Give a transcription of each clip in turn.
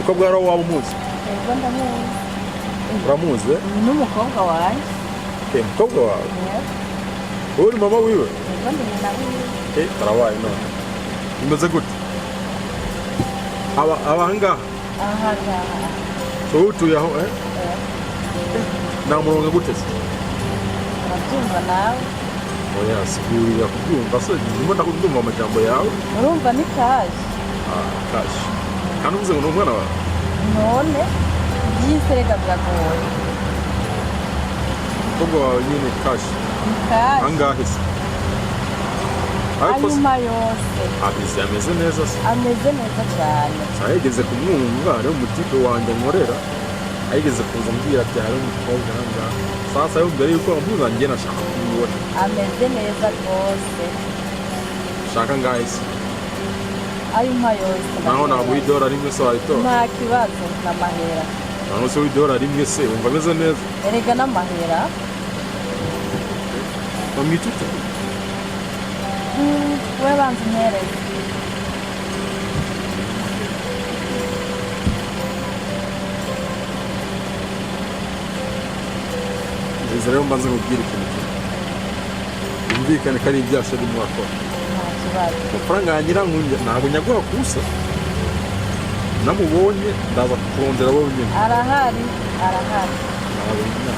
Umukobwa wari waba umuzi? Yego, ndamuzi. Uramuzi, eh? N'umukobwa wanjye. Eh, umukobwa wawe? Yego. Wowe uri mama wiwe? Yego, ndi nyina wiwe. Eh, karabaye none. Bimeze gute? Aba ahangaha? Aha ngaha. Wowe utuye aho, eh? Namuronga gute se? Urabyumva nawe. Oya, sigurira kubyumva se, ndimo ndumva amajambo yawe. Urumva ni kaje. Ah, kashi. Kandi uvuze ngo ni umwana wawe? None byise reka biragoye. Umukobwa wawe nyine kashi. Ni kaje. Angahe se? Ariko se Anyuma yose. Ameze ameze neza se? Ameze neza cyane. Yigeze kumwumva, hariho umutipe wanjye nkorera ayigeze kuza ambwira ati hariho umukobwa aha ngaha. Sasa yo mbere yuko amuza njye nashaka kumubona. Ameze neza rwose. Shaka ngahe se? Ayuma yose. Naho naguha idora rimwe se wayitora? Nta kibazo, n'amahera. Naho se w'idora rimwe se wumva ameze neza? Erega n'amahera. Bamwita ute? We banza umpereze. Nziza rero, mbanze nkubwire ikintu kimwe, yumvikane ko ari ibyasha arimo akora. Nta kibazo. Amafaranga yanjye irankunze, ntabwo nyaguha kusa namubonye ndaza kukurondera wowe nyine. Arahari, arahari. Ntabwo nyine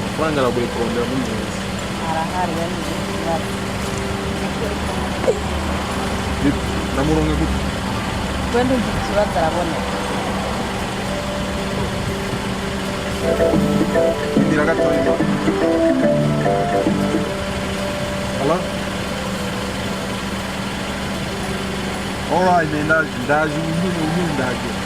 amafaranga aragoye kurondera muri iyi minsi. Arahari, we ni ikibazo. Namuronke gute? We ntugira ikibazo, araboneka. Indira gatoya. Hello? Alright man, ndaje, ndaje ubu nyine, ubu nyine ndahagera.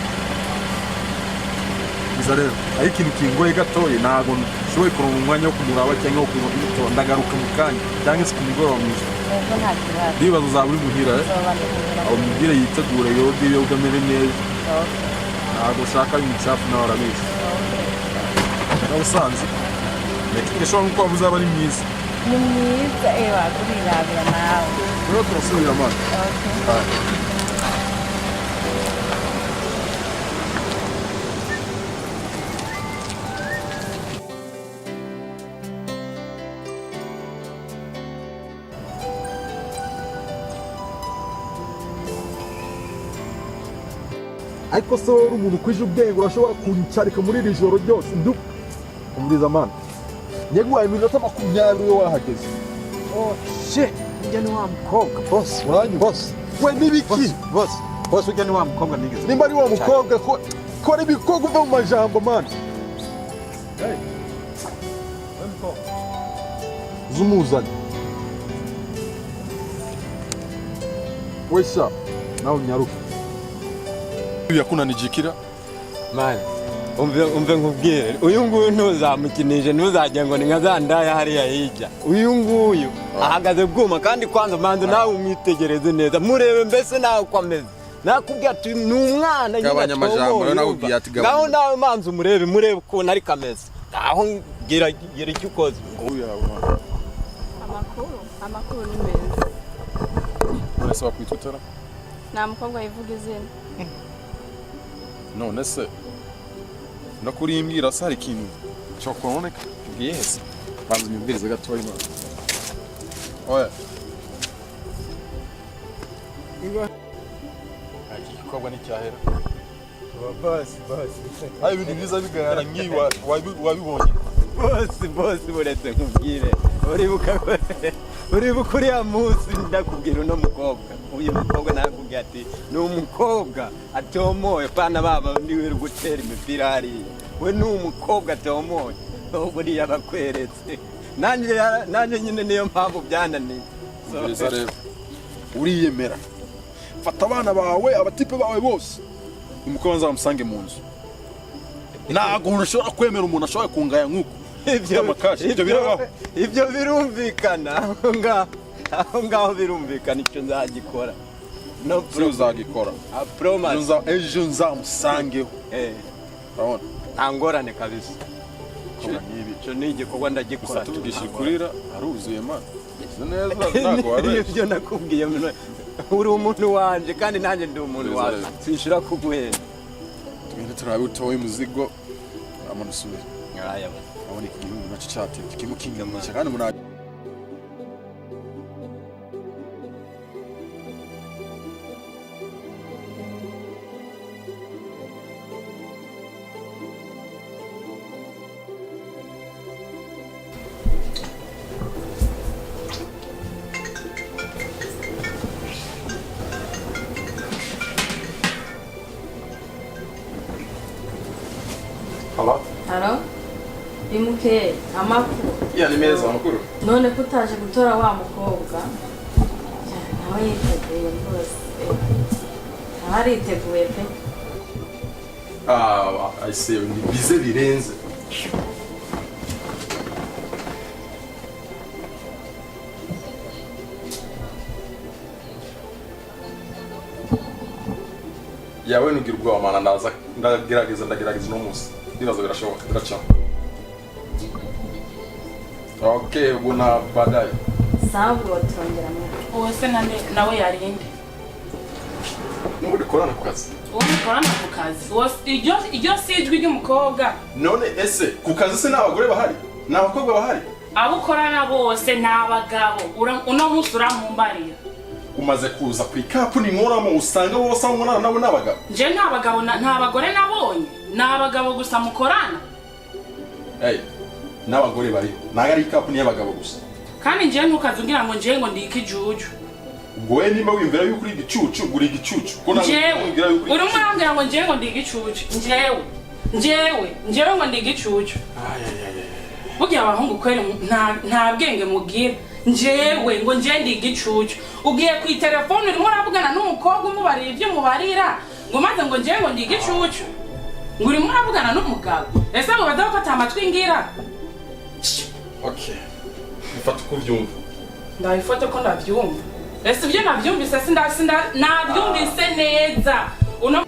Gusa rero, ariko ikintu kingoye gatoya, ntabwo nshoboye kuronka umwanya wo kumuraba cyangwa wo kuza kumutora. Ndagaruka mu kanya cyangwa se ku mugoroba mu ijoro. Yego, nta kibazo. Ndibaza uzaba uri muhira, eh? Nzoba ndi muhira. Aho mubwire yitegure, yoge yoge amere neza. Okay. Ntabwo ushaka imicafu, nawe arabizi. Okay. Nawe usanze ishobora nkuko wavuze aba ari mwiza. Ni mwiza, ewa kurirabira nawe. Rero turasubira amaso. Okay. Ariko se wowe uri umuntu ukwije ubwenge, urashobora kuncarika muri iri joro ryose? Ndu umviriza mana, nyaguhaye iminota 20 iyo wahageze. Oh shit! Ujya ni wa mukobwa, boss. Uranyumva? Boss. We n'ibiki? Boss, boss. Boss, ujya ni wa mukobwa nigeze. Nimba ari wa mukobwa ko kora ibikorwa, uve mu majambo mana. Zumuzane we sha, nawe unyaruke yakunanijikira. Man, umve umve nkubwire, uyu nguyu ntuzamukinishe, ntuzajya ngo ni nka za ndaya hariya hirya. Uyu nguyu ahagaze bwuma, kandi kwanza manza nawe umwitegereze neza, murebe mbese nawe uko ameze. Nakubwiye ati ni umwana nyine. Gabanya amajambo, atomoye, rero nakubwiye urumva? ati gabanya. Ngaho nawe manza umurebe, murebe ukuntu ariko ameze. Ngaho gira gira icyo ukoze. Amakuru, amakuru ni meza. None se wakwita utara? Nta mukobwa wivuga izina. None se no kurimbwira se hari ikintu cyo kuboneka ubwiye hese? Banza unyumvirize gatoya imana. Oya, iki gikorwa nticyahera. Boss, boss. Hari ibintu byiza bigaragara nk'ibi wabibonye. Boss, boss, buretse nkubwire, uribuka uriya munsi ndakubwira uno mukobwa, uyu mukobwa nakubwira ati ni umukobwa atomoye, pana baba niwe uri gutera imipira hariya, we ni umukobwa atomoye. Buriya bakweretse nanjye nyine niyo mpamvu byananiye. So, Byiza rero, uriyemera, fata abana bawe, abatipe bawe bose, umukobwa nzamusange mu nzu. Ntabwo umuntu ashobora kwemera umuntu ashobora kungaya nk'uko Ibyo amakashi, ibyo birabaho. Ibyo birumvikana, aho ngaho birumvikana, icyo nzagikora, no. Si uzagikora. I promise. Ejo nzamusangeho. Eh. Urabona? Nta ngorane kabisa. Kora nk'ibi. Icyo ni igikorwa ndagikora. Gusa tuvugisha ikurira aruzuye man, uzi neza, ntabwo wabeshye. Ibyo nakubwiye, uri umuntu wanje kandi nanjye ndi umuntu wawe, Neza. sinshira kuguhenda. Turabe utoye umuzigo amana usubire. Aya basi. Urabona iki gihugu nacyo cyatevye kirimo kinyica kandi umuntu Hello? Haro imuke amakuru. Yeah, ni meza amakuru. None ko utaje gutora wa mukobwa? Nawe yiteguye rwose, nawe ariteguye pe. Ah, I see, ni bize birenze. Yawe nugira ubwoba mana, ndaza ndagerageza ndagerageza uno munsi. Ndibaza birashoboka, biracamo. Okay, ubwo na baadaye. Sawa, ubwo turongera muri Uwo se nawe yarinde? Nubwo dukorana ku kazi. Uwo mukorana ku kazi, uwo iryo si ijwi ry'umukobwa. None ese ku kazi se n'abagore bahari? Ni abakobwa bahari? Abo ukorana bose ni abagabo. Uno munsi uramumbarira. Umaze kuza ku ikapu ninkoramo usanga bose aho nkorana nabo ni abagabo. Nje nta bagabo nta bagore nabonye, ni abagabo gusa mukorana. Hey, n'abagore bariho. Ntabwo ari ikapu ni iy'abagabo gusa. Kandi nje ntukaze umbwira ngo nje ngo ndi ikijuju. Ubwo wowe nimba wiyumvira yuko uri igicucu, uri igicucu. Kuko ntabwo Njewe wiyumvira yuko uri urimo igicucu. urambwira ngo njewe ngo ndi igicucu, njewe ngo ndi igicucu. Ay, ay, ay, ay. Burya abahungu kweri nta bwenge mugira. Njewe ngo nje ndi igicucu, ugiye ku itelefone urimo uravugana n'umukobwa umubarira ibyo umubarira, ngo maze ngo njewe ngo ndi igicucu, ngo urimo uravugana n'umugabo. Ese abo baza bafata amatwi ngira? Okay. Bifata uko ubyumva. Ndabifate ko ndabyumva. Ese ibyo nabyumvise sinda nabyumvise neza uno.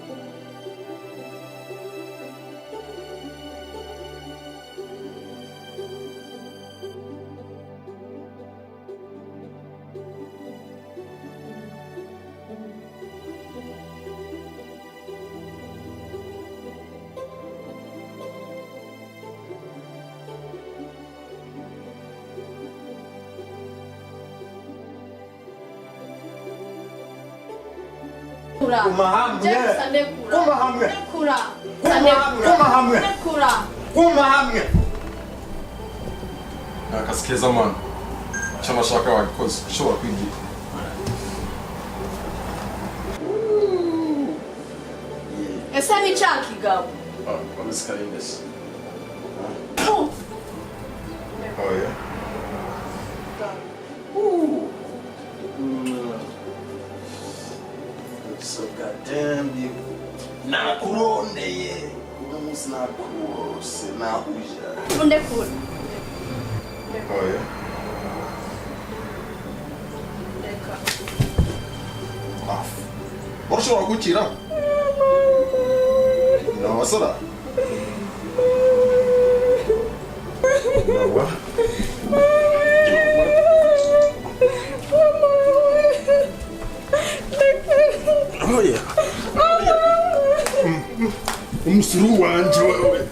Guma hamwe. Guma hamwe. Ndekura. Guma hamwe. Ndekura. Guma hamwe. Ni akazi keza mana. Icyo nashaka wagikoze. Ushobora kwigira. Ese ni cya kigabo? Ah, wameze karindesi. Oh yeah. So goddamn you. Nakurondeye. Uno munsi nakurose nahuja. Ndekura. Oh yeah. Ndeka. Off. Urashobora gukira? Nabasara. Nawa. Oh yeah. Umusuru wanje wewe.